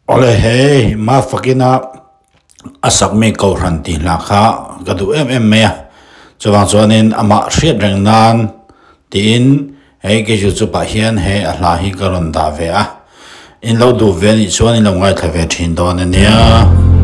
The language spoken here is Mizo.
Awle hei Mafakina a sakmi kohhran tih hla kha ka duh em em mai a, chuvang chuanin amah hriat reng nan tiin hei kei chu chupah hian he a hla hi ka rawn dah ve a, in lo duh ve anih chuan in lo ngaithla ve thin dawn ania.